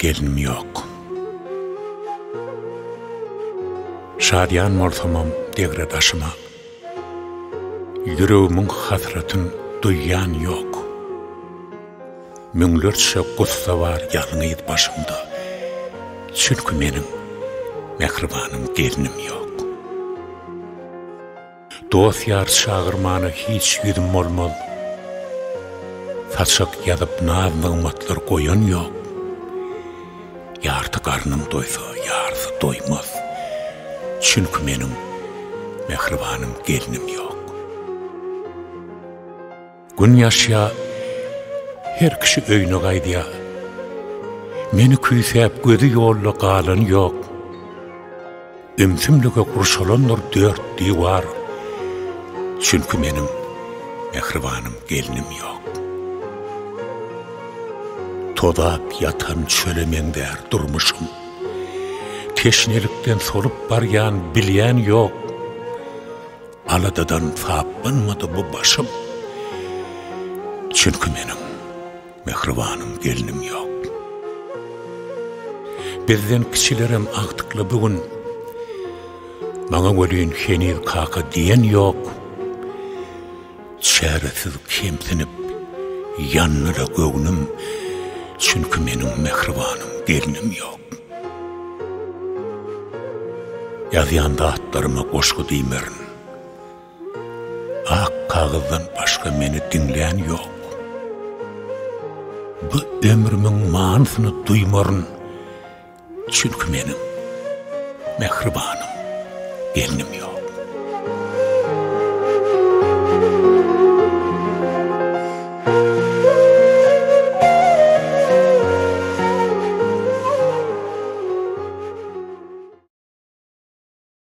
gelnim ýok. Şadyýan bolsamam degre daşyma. Ýüregimiň hasratyn duýýan ýok. Müňlerçe gussa bar ýalňyz başymda. Çünki meniň mähribanym gelnim ýok. Dost-ýar çagyrmana hiç ýüzüm bolmaz. Saçak ýazyp naz-nygmatlar goýan ýok. Ýarty garnym doýsa, ýarsy doýmaz. Çünki meniň mähribanym gelnim ýok. Gün ýaşýa, her kişi öýüne gaýdýa. Meni küýsäp gözi ýolda galan ýok. Ümsümlige gurşalandyr dört diwar. Çünki meniň mähribanym gelnim ýok. Tozap ýatan çöle meňzär durmuşym. Teşnelikden solup barýan bilýän ýok. Aladadan saplanmady bu başym. Çünki meniň mähribanym gelnim ýok. Bizden kiçilerem agtykly bu gün. Maňa welin heniz kaka diýen ýok. Çäresiz kemsinip ýandy-la göwnüm, Çünki meniň mähribanym gelnim ýok. Ýazýan zatlaryma goşgy diýmerin. Ak kagyzdan başga meni diňlän ýok. Bu ömrümiň manysyny duýmaryn, Çünki meniň mähribanym gelnim ýok.